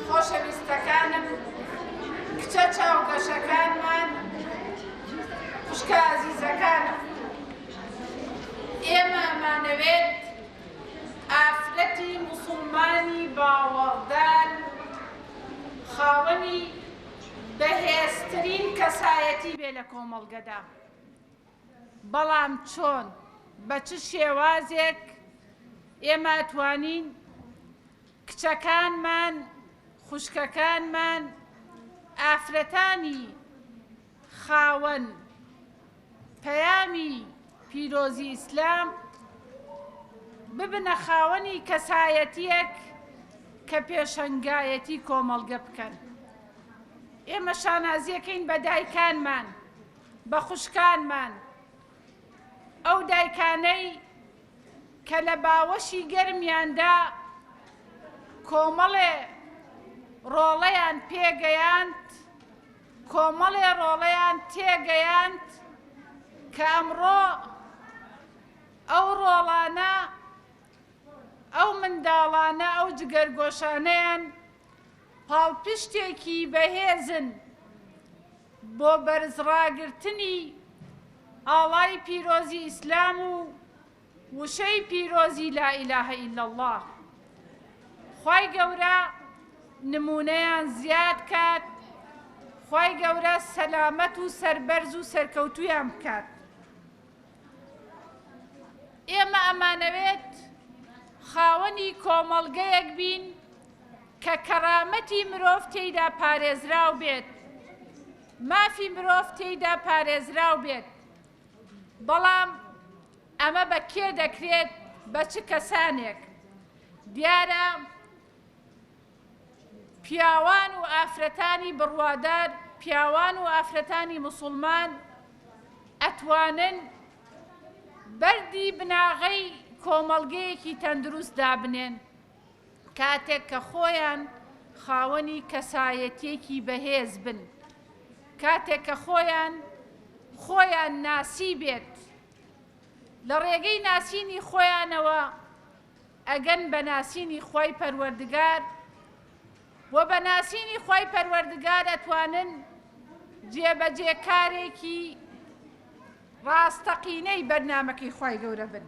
خۆشەویستەکانم، کچە چاوگەشەکانمان، خوشکە ئازیزەکانم، ئێمە ئەمانەوێت ئافرەتی موسوڵمانی باوەڕدار خاوەنی بەهێزترین کەسایەتی بێ لە کۆمەڵگەدا، بەڵام چۆن، بە چ شێوازێک ئێمە ئەتوانین کچەکانمان، خوشکەکانمان، ئافرەتانی خاوەن پەیامی پیرۆزی ئیسلام ببنە خاوەنی کەسایەتیەک کە پێشەنگایەتی کۆمەڵگە بکەن. ئێمە شانازیەکەین بە دایکانمان، بە خوشکانمان، ئەو دایکانەی کە لە باوەشی گەرمیاندا کۆمەڵێ ڕۆڵەیان پێگەیاند، کۆمەڵێ ڕۆڵەیان تێگەیاند کە ئەمڕۆ ئەو ڕۆڵانە، ئەو منداڵانە، ئەو جگەرگۆشانەیان پاڵپشتێکی بەهێزن بۆ بەرزڕاگرتنی ئاڵای پیرۆزی ئیسلام و وشەی پیرۆزی لا الە الا اللە. خوای گەورە نمونەیان زیاد کات، خوای گەورە سەلامەت و سەربەرز و سەرکەوتوویان بکات. ئێمە ئەمانەوێت خاوەنی کۆمەڵگەیەک بین کە کەرامەتی مرۆڤ تێیدا پارێزراو بێت، مافی مرۆڤ تێیدا پارێزراو بێت، بەڵام ئەمە بە کێ دەکرێت، بە چ کەسانێک؟ دیارە پیاوان و ئافرەتانی بڕوادار، پیاوان و ئافرەتانی موسوڵمان ئەتوانن بەردی بناغەی کۆمەڵگەیەکی تەندروست دابنێن کاتێک کە خۆیان خاوەنی کەسایەتیەکی بەهێز بن، کاتێک کە خۆیان خۆیان ناسیبێت، لە ڕێگەی ناسینی خۆیانەوە ئەگەن بە ناسینی خوای پەروەردگار و بە ناسینی خوای پەروەردگار ئەتوانن جێبەجێکارێکی ڕاستەقینەی بەرنامەکەی خوای گەورە بن.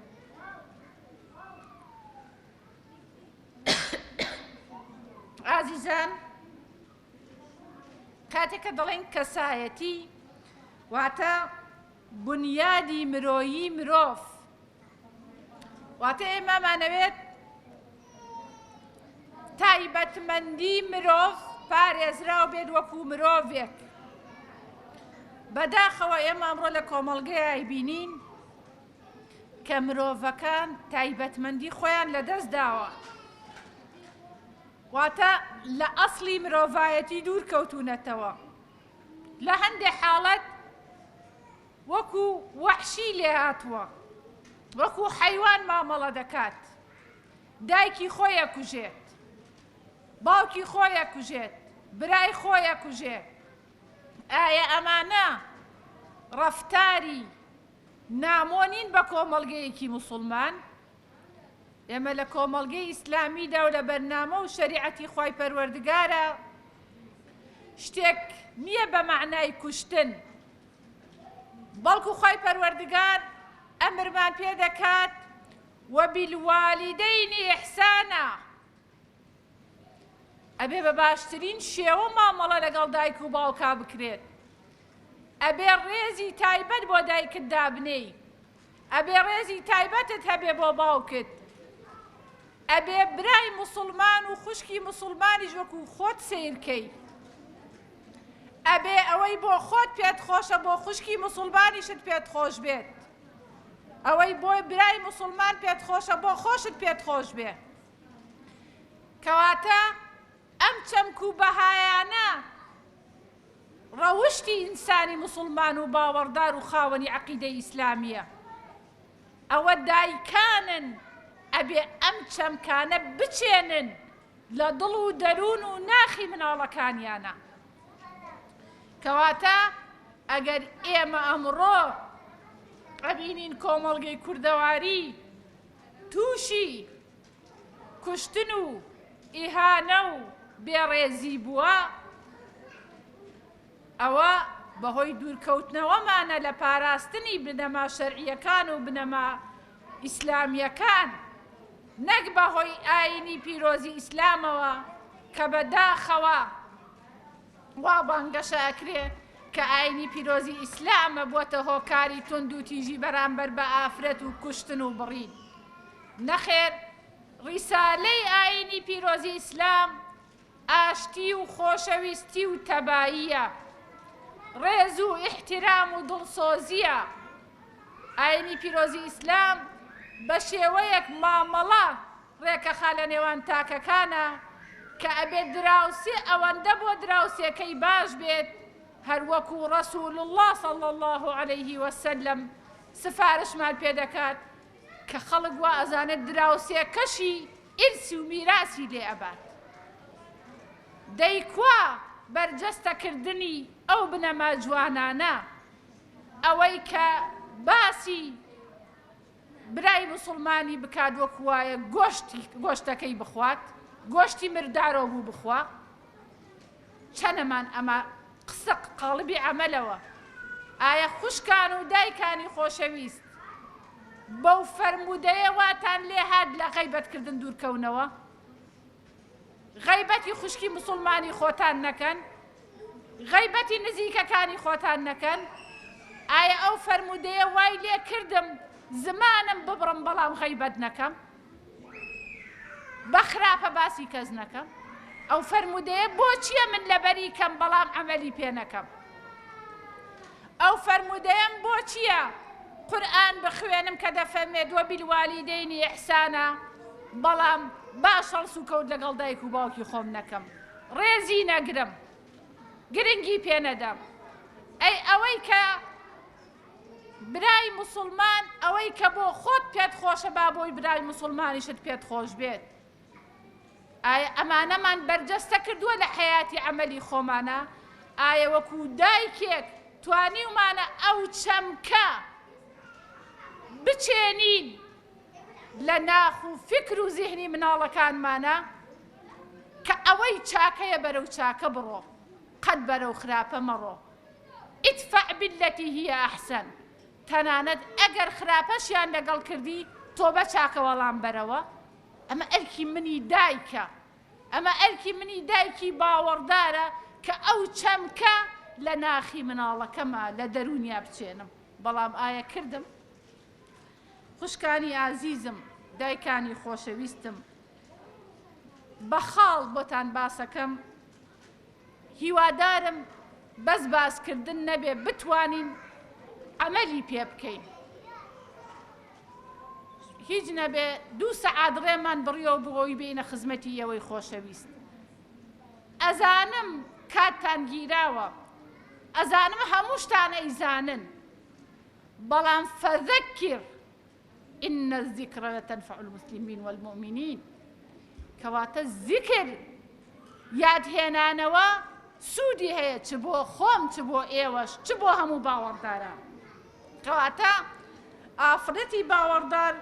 ئازیزان کاتێک کە دەڵێن کەسایەتی واتە بنیادی مرۆیی مرۆڤ واتە ئێمە مانەوێت تایبەتمەندی مرۆڤ پارێزراو بێت وەکو مرۆڤێک بەداخەوە ئێمە ئەمڕۆ لە کۆمەڵگەیای بینین کە مرۆڤەکان تایبەتمەندی خۆیان لەدەست داوە واتە لە ئەسڵی مرۆڤایەتی دوور کەوتونەتەوە لە هەندێک حاڵەت وەکو وەحشی لێهاتووە وەکو حەیوان مامەڵە دەکات دایکی خۆی ئەکوژێت باوکی خۆی ئەکوژێت برای خۆی ئەکوژێ ئایا ئەمانە ڕەفتاری نامۆ نین بە کۆمەڵگەیەکی موسوڵمان؟ ئێمە لە کۆمەڵگەی ئیسلامیدا و لە بەرنامە و شەریعەتی خوای پەروەردگارە شتێک نییە بە مەعنای کوشتن، بەڵکو خوای پەروەردگار ئەمرمان پێ دەکات وبالوالدین احسانا، ئەبێ بە باشترین شێوە مامەڵە لەگەڵ دایک و باوکا بکرێت، ئەبێ ڕێزی تایبەت بۆ دایکت دابنێی، ئەبێ ڕێزی تایبەتت هەبێ بۆ باوکت، ئەبێ برای موسڵمان و خوشکی موسڵمانیش وەکو خۆت سەیر کەی، ئەبێ ئەوەی بۆ خۆت پێت خۆشە بۆ خوشکی موسڵمانیشت پێت خۆش بێت، ئەوەی بۆ برای موسڵمان پێت خۆشە بۆ خۆشت پێت خۆش بێ. کەواتە ئەم چەمک و بەهایانە ڕەوشتی ئینسانی موسڵمان و باوەڕدار و خاوەنی عەقیدەی ئیسلامییە. ئەوە دایکانن ئەبێ ئەم چەمکانە بچێنن لە دڵ و دەروون و ناخی مناڵەکانیانا. کەواتە. ئەگەر ئێمە ئەمڕۆ ئەبینین کۆمەڵگەی کوردەواری تووشی کوشتن و ئیهانە و بێڕێزی بووە، ئەوە بەهۆی دوورکەوتنەوەمانە لە پاراستنی بنەما شەرعییەکان و بنەما ئیسلامییەکان، نەک بەهۆی ئایینی پیرۆزی ئیسلامەوە کە بەداخەوە وا بانگەشە ئەکرێ کە ئایینی پیرۆزی ئیسلامە بووەتە هۆکاری توندوتیژی بەرامبەر بە ئافرەت و کوشتن و بڕین. نەخێر ڕیسالەی ئایینی پیرۆزی ئیسلام ئاشتی و خۆشەویستی و تەباییە، ڕێز و ئیحتیرام و دڵسۆزییە. ئایینی پیرۆزی ئیسلام بە شێوەیەک مامەڵە ڕێکەخا لە نێوان تاکەکانا کە ئەبێت دراوسێ ئەوەندە بۆ دراوسێکەی باش بێت هەروەکو ڕسول اللە صلی اللە علیه وسلم سفارشمان پێ دەکات کە خەڵک وا ئەزانێت دراوسێکەشی ئیرسی و میراسی لێ ئەبات دەی کوا بەرجەستە کردنی ئەو بنەما جوانانە ئەوەی کە باسی برای موسڵمانی بکات وەکو وایە گۆشتی گۆشتەکەی بخوات گۆشتی مردارۆ بوو بخوا چەنەمان ئەمە قسە قاڵبی عەمەلەوە ئایا خوشکان و دایکانی خۆشەویست بەو فەرموودەیە واتان لێ هات لە غەیبەت کردن دوورکەونەوە غەیبەتی خوشکی موسڵمانی خۆتان نەکەن؟ غەیبەتی نزیکەکانی خۆتان نەکەن؟ ئایا ئەو فەرموودەیە وای لێ کردم زمانم ببڕم بەڵام غەیبەت نەکەم؟ بە خراپە باسی کەس نەکەم؟ ئەو فەرموودەیە بۆچییە من لەبەری کەم بەڵام عەمەلی پێ نەکەم؟ ئەو فەرموودەیەم بۆچییە قورئان بخوێنم کە دەفەرمێت وبالوالدین احسانا بەڵام باش هەڵسوکەوت لەگەڵ دایک و باوکی خۆم نەکەم ڕێزی نەگرم گرنگی پێ نەدەم ئەی ئەوەی کە برای موسڵمان ئەوەی کە بۆ خۆت پێت خۆشە با بۆی برای موسڵمانیشت پێت خۆش بێت ئایا ئەمانەمان بەرجەستە کردووە لە حەیاتی عەمەلی خۆمانا؟ ئایا وەکو دایکێک توانیومانە ئەو چەمکە بچێنین لە ناخ و فیکر و زیهنی مناڵەکانمانا کە ئەوەی چاکەیە بەرەو چاکە بڕۆ قەت بەرەو خراپە مەڕۆ ادفع بالتي هي احسن تەنانەت ئەگەر خراپەشیان لەگەڵ کردی تۆ بە چاکە وەڵام بەرەوە ئەمە ئەرکی منی دایکە، ئەمە ئەرکی منی دایکی باوەڕدارە کە ئەو چەمکە لە ناخی مناڵەکەما، لە دەروونیا بچێنم. بەڵام ئایا کردم؟ خوشکانی ئازیزم، دایکانی خۆشەویستم، بە خاڵ بۆتان باسەکەم، هیوادارم بەس باسکردن نەبێ، بتوانین عەمەلی پێ بکەین. هیچ نەبێ دوو سەعات ڕێمان بڕیەوە بۆ ئەوەی بێینە خزمەتی ئێوەی خۆشەویست. ئەزانم کاتتان گیراوە، ئەزانم هەمووشتان ئەیزانن، بەڵام فذکر ان الذکر لتنفع المسلمین والمؤمنین کەواتە زیکر یادهێنانەوە سوودی هەیە چ بۆ خۆم چ بۆ ئێوەش چ بۆ هەموو باوەڕداران. کەواتە ئافرەتی باوەڕدار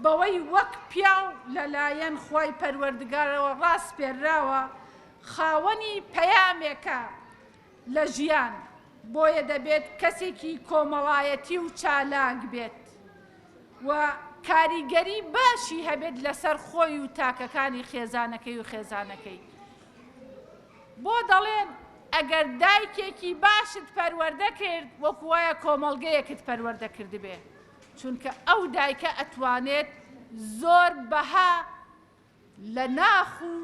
بەوەی وەک پیاو لەلایەن خوای پەروەردگارەوە ڕاسپێرراوە خاوەنی پەیامێکە لە ژیان، بۆیە دەبێت کەسێکی کۆمەڵایەتی و چالاک بێت و کاریگەری باشی هەبێت لەسەر خۆی و تاکەکانی خێزانەکەی و خێزانەکەی. بۆ دەڵێن ئەگەر دایکێکی باشت پەروەردە کرد وەکو وایە کۆمەڵگەیەکت پەروەردە کردبێ چونکە ئەو دایکە ئەتوانێت زۆر بەها لە ناخ و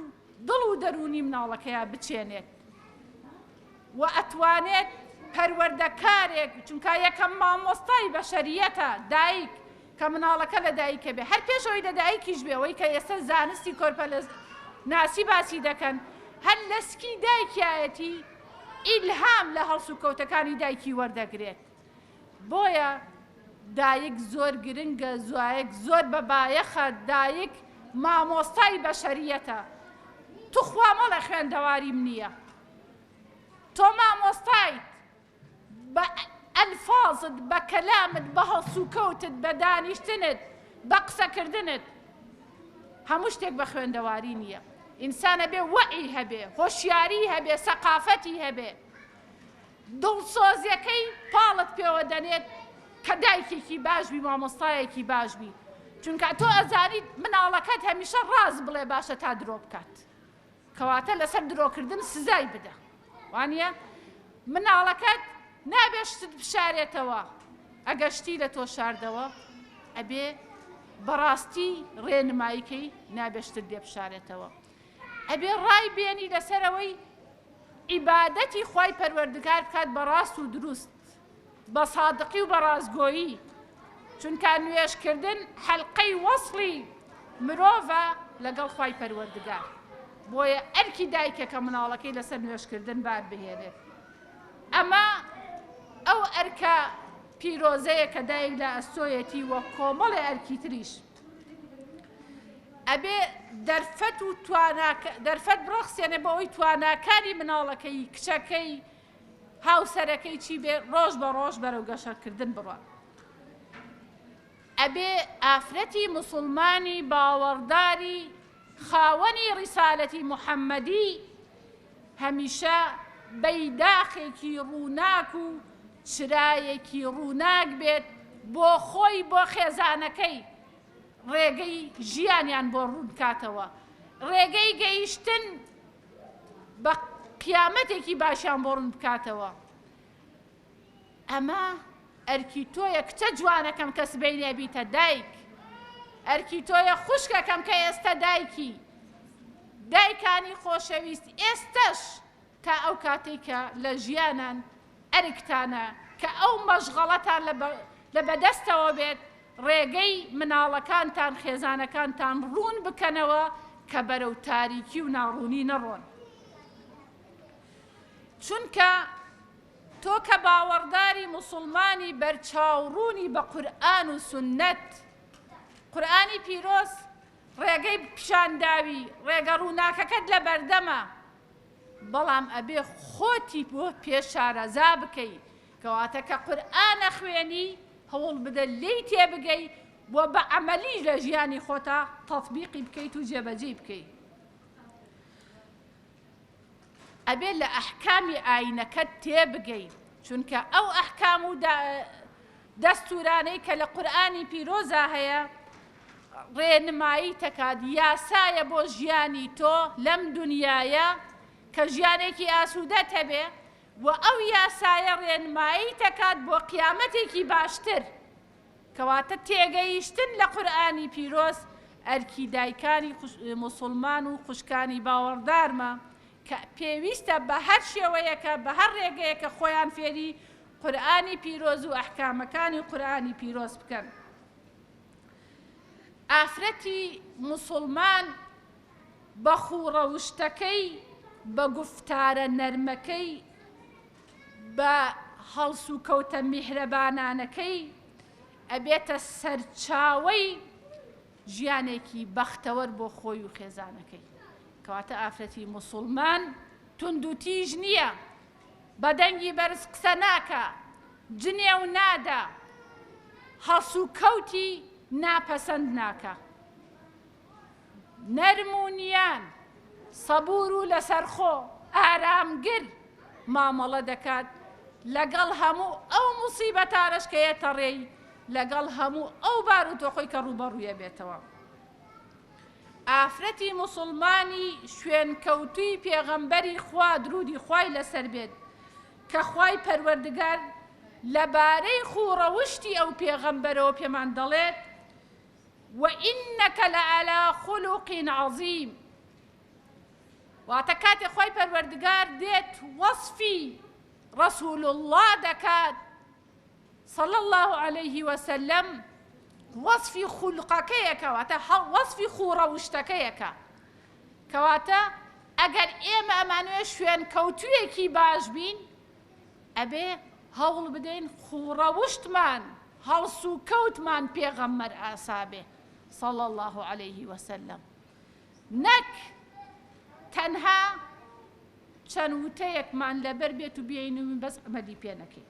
دڵ و دەروونی مناڵەکەیا بچێنێت و ئەتوانێت پەروەردەکارێک چونکە یەکەم مامۆستای بەشەریەتە دایک کە مناڵەکە لە دایکە بێ هەر پێش ئەوەی لە دایکیش بێ ئەوەی کە ئێستا زانستی کۆرپەلە ناسی باسی دەکەن هەر لە سکی دایکیایەتی ئیلهام لە هەڵسوکەوتەکانی دایکی وەردەگرێت بۆیە دایک زۆر گرنگە زایک زۆر بە بایەخە دایک مامۆستای بەشەریەتە توخوا مەڵێ خوێندەواریم نییە تۆ مامۆستایت. بە ئەلفازت، بە کەلامت، بە هەڵسوکەوتت، بە دانیشتنت، بە قسەکردنت. هەموو شتێک بە خوێندەواری نییە. ئینسان ئەبێ وەعی هەبێ، هۆشیاری هەبێ، سەقافەتی هەبێ. دڵسۆزیەکەی پاڵت پێوە دەنێت کە دایکێکی باش بی، مامۆستایەکی باش بی. چونکە تۆ ئەزانیت مناڵەکەت هەمیشە ڕاست بڵێ باشە تا درۆ بکات. کەواتە لەسەر درۆکردن سزای بدە وانیە؟ مناڵەکەت نابێ شتت بشارێتەوە ئەگەر شتی لە تۆ شاردەوە ئەبێ بەڕاستی ڕێنماییکەی نابێ شتت لێ بشارێتەوە ئەبێ ڕای بێنی لەسەرەوەی عیبادەتی خوای پەروەردگار بکات بە ڕاست و دروست بە سادقی و بە ڕاستگۆیی، چونکە نوێژکردن حەلقەی وەسڵی مرۆڤە لەگەڵ خوای پەروەردگار، بۆیە ئەرکی دایکە کە مناڵەکەی لەسەر نوێژکردن بار بهێنێت، ئەمە ئەو ئەرکە پیرۆزەیە کە دایک لە ئەستۆیەتی و کۆمەڵێ ئەرکی تریش. ئەبێ دەرفەت و دەرفەت بڕەخسێنێ بۆ ئەوەی تواناکانی مناڵەکەی، کچەکەی، هاوسەرەکەی چی بێ ڕۆژ بە ڕۆژ بەرەو گەشەکردن بڕوا. ئەبێ ئافرەتی موسوڵمانی باوەڕداری خاوەنی ڕیسالەتی محەممەدی هەمیشە بەیداخێکی ڕووناک و چرایەکی ڕووناک بێت بۆ خۆی بۆ خێزانەکەی ڕێگەی ژیانیان بۆ ڕوون بکاتەوە ڕێگەی گەیشتن بە قیامەتێکی باشیان بۆ ڕوون بکاتەوە. ئەمە ئەرکی تۆیە کچە جوانەکەم کە سبەینێ بیتە دایک، ئەرکی تۆیە خوشکەکەم کە ئێستە دایکی. دایکانی خۆشەویست ئێستەش تا ئەو کاتەی کە لە ژیانان ئەرکتانە کە ئەو مەشغەڵەتان لە بەدەستەوە بێت ڕێگەی مناڵەکانتان خێزانەکانتان ڕوون بکەنەوە کە بەرەو تاریکی و ناڕوونی نەڕۆن چونکە تۆ کە باوەڕداری موسڵمانی بەرچاو ڕوونی بە قورئان و سوننەت قورئانی پیرۆز ڕێگەی پیشان داوی ڕێگە ڕووناکەکەت لە بەردەمە بەڵام ئەبێ خۆتی بۆ پێ شارەزا بکەی کەواتە کە قورئان ئەخوێنی هەوڵ بدە لێی تێبگەی و بە عەمەلی لە ژیانی خۆتا تەتبیقی بکەیت و جێبەجێی بکەی. ئەبێ لە ئەحکامی ئاینەکەت تێبگەی چونکە ئەو ئەحکام و دەستورانەی کە لە قورئانی پیرۆزا هەیە ڕێنمایی تەکات یاسایە بۆ ژیانی تۆ لەم دنیایە کە ژیانێکی ئاسوودەت هەبێ وە ئەو یاسایە ڕێنماییت ئەکات بۆ قیامەتێکی باشتر، کەواتە تێگەیشتن لە قورئانی پیرۆز ئەرکی دایکانی موسوڵمان و خوشکانی باوەڕدارمە کە پێویستە بە هەر شێوەیەکە بە هەر ڕێگەیەکە خۆیان فێری قورئانی پیرۆز و ئەحکامەکانی قورئانی پیرۆز بکەن. ئافرەتی موسوڵمان بە خووڕەوشتەکەی، بە گوفتارە نەرمەکەی، بە هەڵسوکەوتە میهرەبانانەکەی ئەبێتە سەرچاوەی ژیانێکی بەختەوەر بۆ خۆی و خێزانەکەی. کەواتە ئافرەتی موسوڵمان توندوتیژ نییە، بە دەنگی بەرز قسە ناکا، جنێو نادا، هەڵسوکەوتی ناپەسەند ناکا. نەرم و نیان، سەبوور و لەسەرخۆ، ئارامگر مامەڵە دەکات لەگەڵ هەموو ئەو موسیبەتانەش کە یەتە ڕێی، لەگەڵ هەموو ئەو بارودۆخەی کە ڕووبەڕووی ئەبێتەوە. ئافرەتی موسوڵمانی شوێنکەوتووی پێغەمبەری خوا دروودی خوای لەسەر بێت کە خوای پەروەردگار لەبارەی خووڕەوشتی ئەو پێغەمبەرەوە پێمان دەڵێت، وانک لعلی خلق عظیم واتە کاتێ خوای پەروەردگار دێت وەسفی رسول اللە دەکات صلی اللە علیه وسلم وەسفی خولقەکەیەکە واتە وەسفی خوڕەوشتەکەیەکە کەواتە ئەگەر ئێمە ئەمانوێ شوێن کەوتویەکی باش بین ئەبێ هەوڵ بدەین خووڕەوشتمان هەڵسوکەوتمان پێغەمبەر ئاسا بێ صلی اللە علیه وسلم نەک تەنها چەند وتەیەکمان لەبەر بێت و بێین و بەس عەمەلی پێ نەکەین.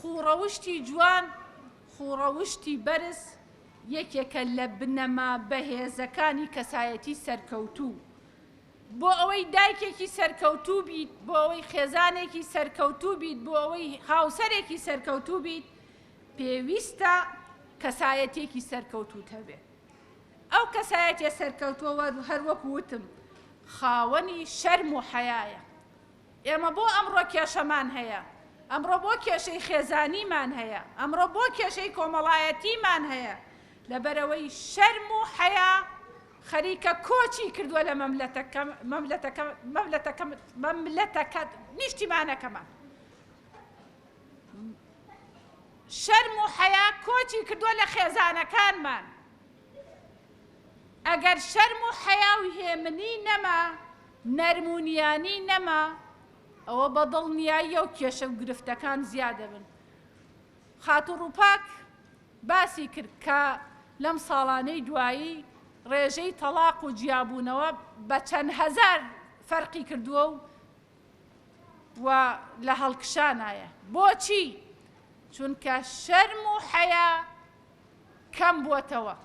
خووڕەوشتی جوان، خووڕەوشتی بەرز یەکێکە لە بنەما بەهێزەکانی کەسایەتی سەرکەوتوو. بۆ ئەوەی دایکێکی سەرکەوتوو بیت، بۆ ئەوەی خێزانێکی سەرکەوتوو بیت، بۆ ئەوەی هاوسەرێکی سەرکەوتوو بیت، پێویستە کەسایەتیەکی سەرکەوتووت هەبێت. ئەو کەسایەتیە سەرکەوتووە هەروەکو وتم خاوەنی شەرم و حەیایە. ئێمە بۆ ئەمڕۆ کێشەمان هەیە؟ ئەمڕۆ بۆ کێشەی خێزانیمان هەیە؟ ئەمڕۆ بۆ کێشەی کۆمەڵایەتیمان هەیە؟ لەبەرئەوەی شەرم و حەیا خەریکە کۆچی کردووە لە مەملەتەکە نیشتیمانەکەمان. شەرم و حەیا کۆچی کردووە لە خێزانەکانمان. ئەگەر شەرم و حەیا و هێمنی نەما، نەرم و نیانی نەما، ئەوە بە دڵنیاییەوە کێشە و گرفتەکان زیاد دەبن. خاتوو ڕووپاک باسی کرد کە لەم ساڵانەی دوایی ڕێژەی تەڵاق و جیابوونەوە بە چەند هەزار فەرقی کردووە و و لە هەڵکشانایە. بۆچی؟ چونکە شەرم و حەیا کەم بووەتەوە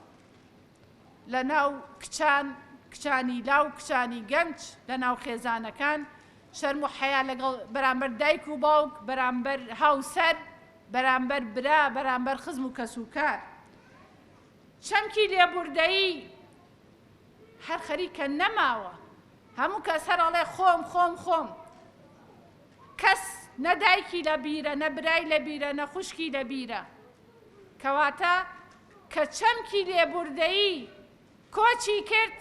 لە ناو کچان، کچانی لاو، کچانی گەنج، لە ناو خێزانەکان، شەرم و حەیا لەگەڵ بەرامبەر دایک و باوک، بەرامبەر هاوسەر، بەرامبەر برا، بەرامبەر خزم و کەسوکار. چەمکی لێبوردەیی هەر خەریکە نەماوە. هەموو کەس هەر ئەڵێ خۆم خۆم خۆم. کەس نە دایکی لە بیرە، نە برای لە بیرە، نە خوشکی لە بیرە. کەواتە کە چەمکی لێبوردەیی کۆچی کرد،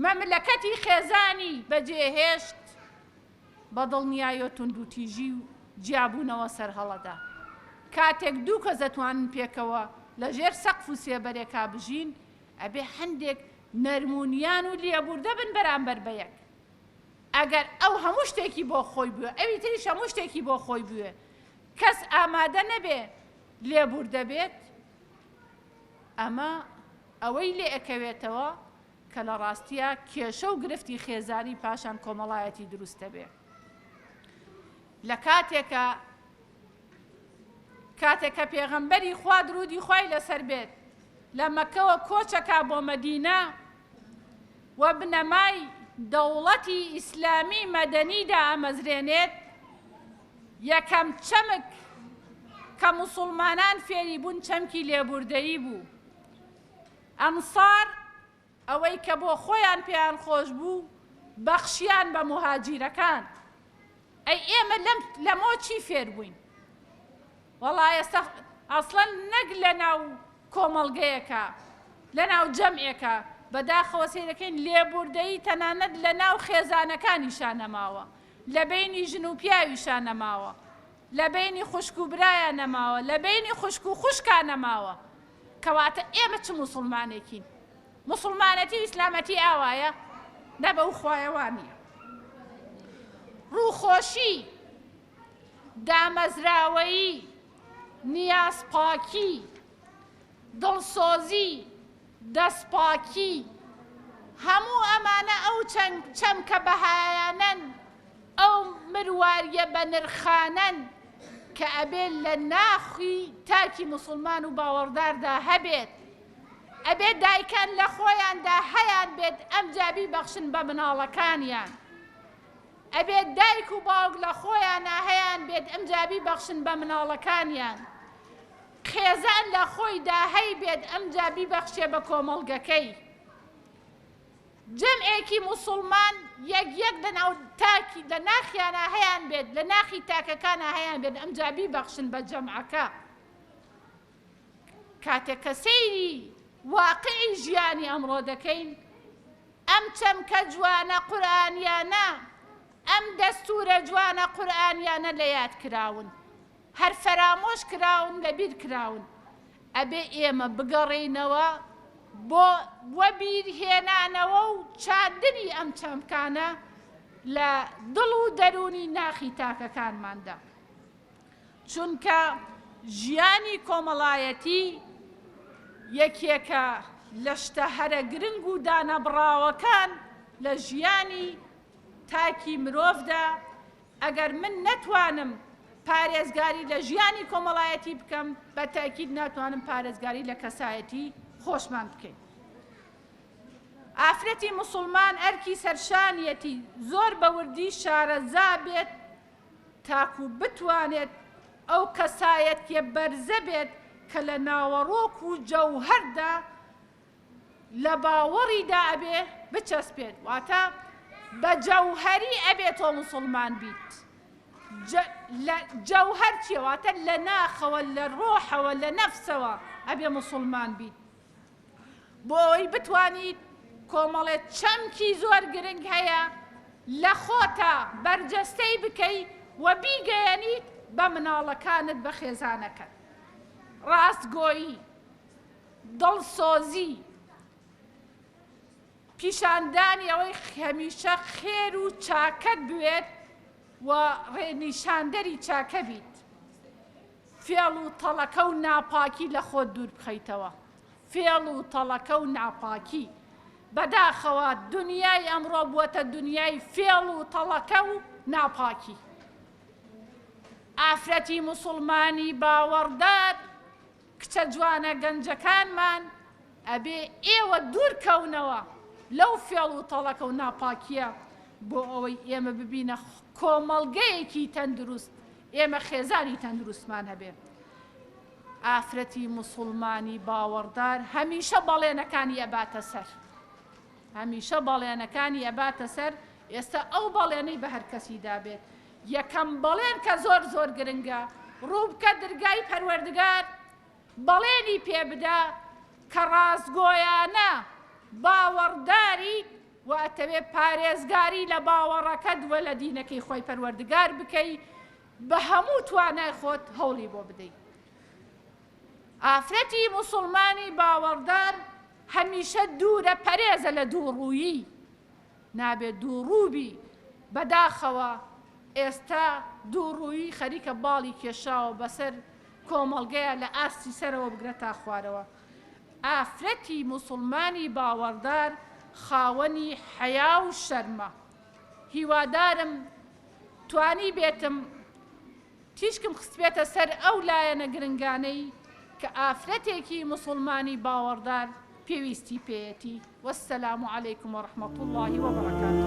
مەملەکەتی خێزانی بەجێهێشت، بە دڵنیاییەوە توندوتیژی و جیابوونەوە سەرهەڵەدا. کاتێک دوو کەس دەتوانن پێکەوە لە ژێر سەقف و سێبەرێکا بژین، ئەبێ هەندێک نەرمونیان و لێبوردە بن بەرامبەر بە یەک. ئەگەر ئەو هەموو شتێکی بۆ خۆی بوێ، ئەوی تریش هەموو شتێکی بۆ خۆی بوێ، کەس ئامادە نەبێ لێبوردە بێت، ئەمە ئەوەی لێ ئەکەوێتەوە کە لە ڕاستیا کێشە و گرفتی خێزانی پاشان کۆمەڵایەتی دروست دەبێ. لە کاتێکا کاتێک کە پێغەمبەری خوا درودی خوای لەسەر بێت لە مەککەوە کۆچەکا بۆ مەدینە و بنەمای دەوڵەتی ئیسلامی مەدەنی دائەمەزرێنێت، یەکەم چەمک کە موسوڵمانان فێری بوون چەمکی لێبوردەیی بوو. ئەنسار ئەوەی کە بۆ خۆیان پێیان خۆش بوو بەخشیان بە موهاجیرەکان. ئەی ئێمە لەم لەمۆ چی فێر بووین؟ وەڵا ئێستا ئەسڵەن نەک لەناو کۆمەڵگەیەکا، لەناو جەمعێکا، بەداخەوە سەیرەکەین لێبوردەیی تەنانەت لەناو خێزانەکانیشا نەماوە، لە بەینی ژن و پیاویشا نەماوە، لە بەینی خوشک و برایا نەماوە، لە بەینی خوشک و خوشکا نەماوە. کەواتە ئێمە چ موسڵمانێکین؟ موسڵمانەتی و ئیسلامەتی ئاوایە؟ نا بەو خوایە وا نییە. ڕووخۆشی، دامەزراوەیی، نیازپاکی، دڵسۆزی، دەستپاکی، هەموو ئەمانە ئەو چەمکە بەهایانەن، ئەو مروارییە بەنرخانەن کە ئەبێ لە ناخی تاکی موسڵمان و باوەڕداردا هەبێت. ئەبێ دایکان لە خۆیاندا هەیانبێت ئەمجا بیبەخشن بە مناڵەکانیان. ئەبێ دایک و باوک لە خۆیانا هەیان بێت ئمجا بیبەخشن بە مناڵەکانیان. خێزان لە خۆیدا هەیبێت ئمجا بیبەخشێ بە کۆمەڵگەکەی. جەمعێکی موسوڵمان یەک یەک لە ناو تاکی لە ناخیانا هەیان بێت لە ناخی تاکەکانا هەیان بێت ئمجا بیبەخشن بە جەمعەکە. کاتێک کە سەیری واقعی ژیانی ئەمڕۆ دەکەین، ئەم چەمکە جوانە قورئانیانە، ئەم دەستوورە جوانە قورئانیانە لە یاد کراون، هەر فەرامۆش کراون، لە بیر کراون. ئەبێ ئێمە بگەڕێینەوە بۆ وەبیر هێنانەوە و چاندنی ئەم چەمکانە لە دڵ و دەروونی ناخی تاکەکانماندا. چونکە ژیانی کۆمەڵایەتی یەکێکە لە شتە هەرە گرنگ و دانەبڕاوەکان لە ژیانی تاکی مرۆڤدا، ئەگەر من نەتوانم. پارێزگاری لە ژیانی کۆمەڵایەتی بکەم، بە تەئکید ناتوانم پارێزگاری لە کەسایەتی خۆشمان بکەین. ئافرەتی موسڵمان ئەرکی سەرشانیەتی زۆر بە وردی شارەزا بێت تاکو بتوانێت ئەو کەسایەتیە بەرزە بێت کە لە ناوەڕۆک و جەوهەردا لە باوەڕیدا ئەبێ بچەسپێت واتە بە جەوهەری ئەبێ تۆ موسڵمان بیت لە جەوهەر چیە واتە لە ناخەوە لە ڕۆحەوە لە نەفسەوە ئەبێ موسڵمان بیت بۆ ئەوەی بتوانیت کۆمەڵێ چەمکی زۆر گرنگ هەیە لە خۆتا بەرجەستەی بکەی و بیگەیەنیت بە مناڵەکانت بە خێزانەکەت ڕاستگۆیی دڵسۆزی، پیشاندانی ئەوەی هەمیشە خێر و چاکەت بوێت و ڕێنیشاندەری چاکە بیت، فێڵ و تەڵەکە و ناپاکی لە خۆت دوور بخەیتەوە، فێڵ و تەڵەکە و ناپاکی، بەداخەوە دونیای ئەمڕۆ بووەتە دونیای فێڵ و تەڵەکە و ناپاکی. ئافرەتی موسوڵمانی باوەڕدار کچە جوانە گەنجەکانمان ئەبێ ئێوە دوور کەونەوە لەو فێڵ و تەڵەکە و ناپاکیە بۆ ئەوەی ئێمە ببینە کۆمەڵگەیەکی تەندروست ئێمە خێزانی تەندروستمان هەبێ ئافرەتی موسوڵمانی باوەڕدار هەمیشە بەڵێنەکانی ئەباتە سەر هەمیشە بەڵێنەکانی ئەباتە سەر ئێستا ئەو بەڵێنەی بە هەر کەسی دابێت یەکەم بەڵێن کە زۆر زۆر گرنگە ڕووبکە درگای پەروەردگار بەڵێنی پێ بدە کە ڕاستگۆیانە باوەڕداریت و ئەتەوێ پارێزگاری لە باوەڕەکەت و لە دینەکەی خۆی پەروەردگار بکەی بە هەموو توانای خۆت هەوڵی بۆ بدەی. ئافرەتی موسوڵمانی باوەڕدار هەمیشە دوورە پەرێزە لە دووڕوویی نابێ دووڕوو بی، بەداخەوە ئێستا دووڕوویی خەریکە باڵی کێشاوە بەسەر کۆمەڵگەیا لە ئاستی سەرەوە بگرە تا خوارەوە. ئافرەتی موسوڵمانی باوەڕدار خاوەنی حەیا و شەرمە. هیوادارم توانیبێتم تیشکم خستبێتە سەر ئەو لایەنە گرنگانەی کە ئافرەتێکی موسوڵمانی باوەڕدار پێویستی پێیەتی والسلام علیکم ورحمة اللە وبرکاته.